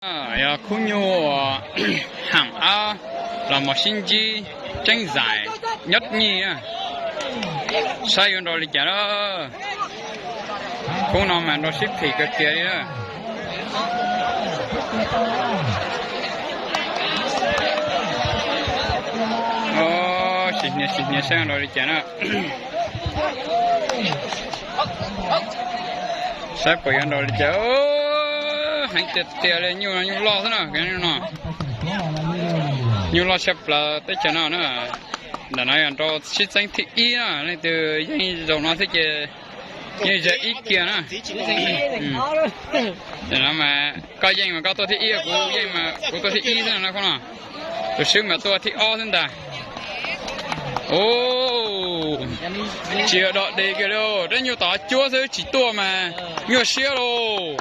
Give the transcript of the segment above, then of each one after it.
Yog khub nyuj uas Ham Ab los mus sib ntsib Tseeb Zais nyob nyij, saib yuav nrau li cas na. Khub no mas nrau sib phim kawg kiag li na. Sim hnia sim hnia saib yuav nrau li cas na. Saib puas yuav nrau li cas. Heev tiag tiag li, nyuj no nyuj loj xwb na, no. Nyuj loj tshaj plaws teb chaws no na. Ntawm no yog nrau sib txeeb thib ib na, leej twg yeej zaum no thiab ces yeej yog ib kiag na. Ntawm no mas koj yeej mas koj tuaj thib ib, kuv yeej mas kuv tuaj thib ib xwb no, khub no. Tus swb mas tuaj thib ob xwb ntag. Tsis yog dog dig kiag li, rab nyuj tod cuab xwb tsis tuaj mas nyuaj siab lauj.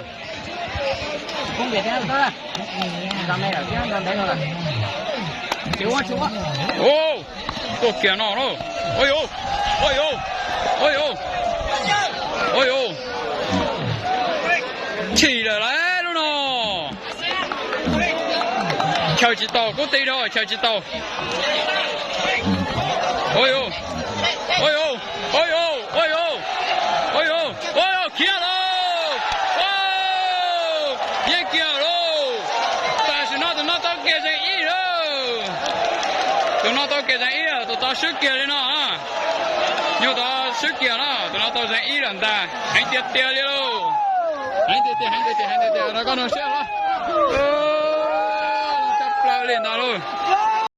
Tuaj kiag no lauj. Ua yuav, ua yuav, ua yuav. Chim lawm lauj lub no. Chaw tsis tau, kub ti dhau, chaw tsis tau. Ua yuav, ua yuav, ua yuav, ua yuav, ua yuav, ua yuav, khiav lauj. Yeej kiag lauj. Tam sim no tus no tau kiag zeeg ib lawm. Tus no tau kiag zeeg ib, tus tod swb kiag li no. Nyuj tod swb kiag no, tus no tau zeeg ib lawm ntag. Heev tiag tiag li lauj. Heev tiag tiag, heev tiag tiag, heev tiag tiag, no koj nug siab los. Tshaj plaws li ntag lauj.